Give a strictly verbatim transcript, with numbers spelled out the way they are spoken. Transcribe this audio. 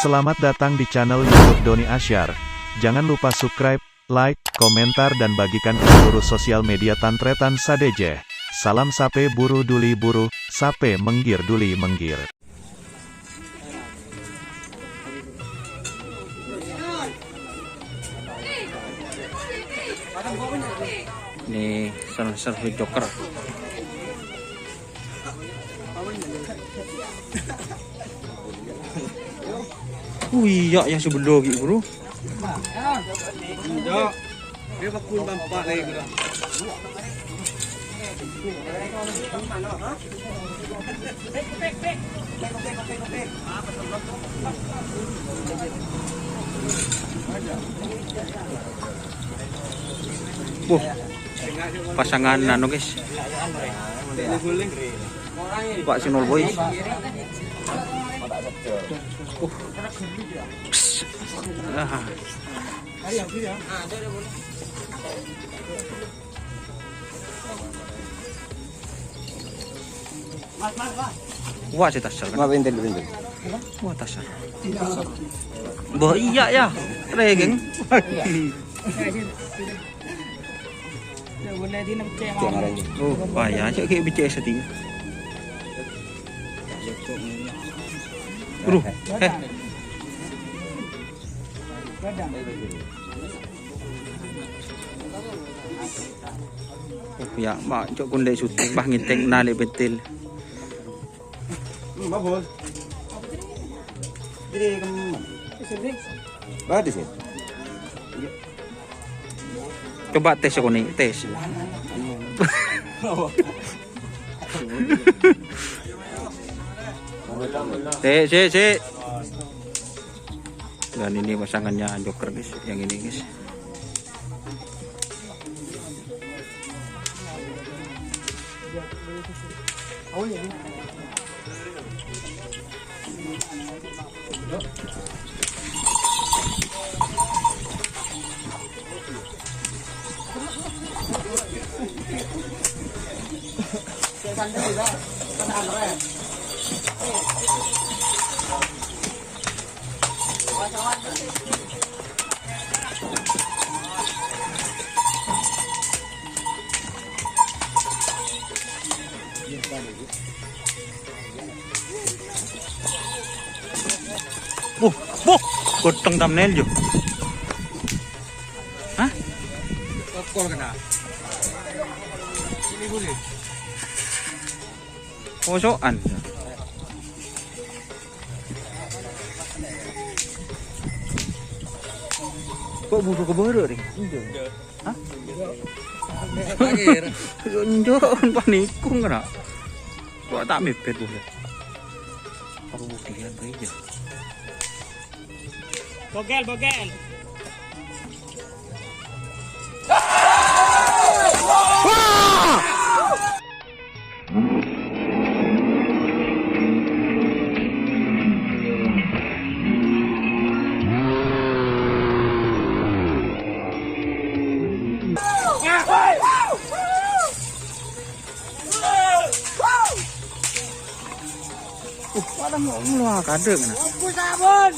Selamat datang di channel YouTube Doni Asyar. Jangan lupa subscribe, like, komentar, dan bagikan ke seluruh sosial media tan-tarètan sadhâjâ. Salam sapè buru dhuli buru, sapè mèngghir dhuli mèngghir. Ini salah satu joker. Oh iya, ya sebelah gitu, bro. Wah, pasangan anu, guys. Pak Sinol Boys. Uh. Pss. Ah. Wah, si Tasar kan? Wah, pinter, pinter. Wah, Tasar. Mbah iya ya, regeng. Oh, bahaya, cek kayak B C S tadi. Bro, eh. Oh, ya, mak, cok kondek syuting, bah ngiteng nalik betul. Hmm, bagus. Jadi, kemana? Bagus ya? Coba tes kok nih, tes. Tes, tes, tes. Dan ini pasangannya Joker, guys, yang ini, guys. Buh, buh, goteng thumbnail yo. Hah? Kokol kena. Ini boleh. Kosokan. Kok buru keburu, Ring? Hah? Yo, enjo', panikung, ra. Kok tak mepet, Bu, ya? Apa buktian, Ring, ya? Bogel, bogel. Uh, padahal ngeluar kadek, nah. Aku sabun.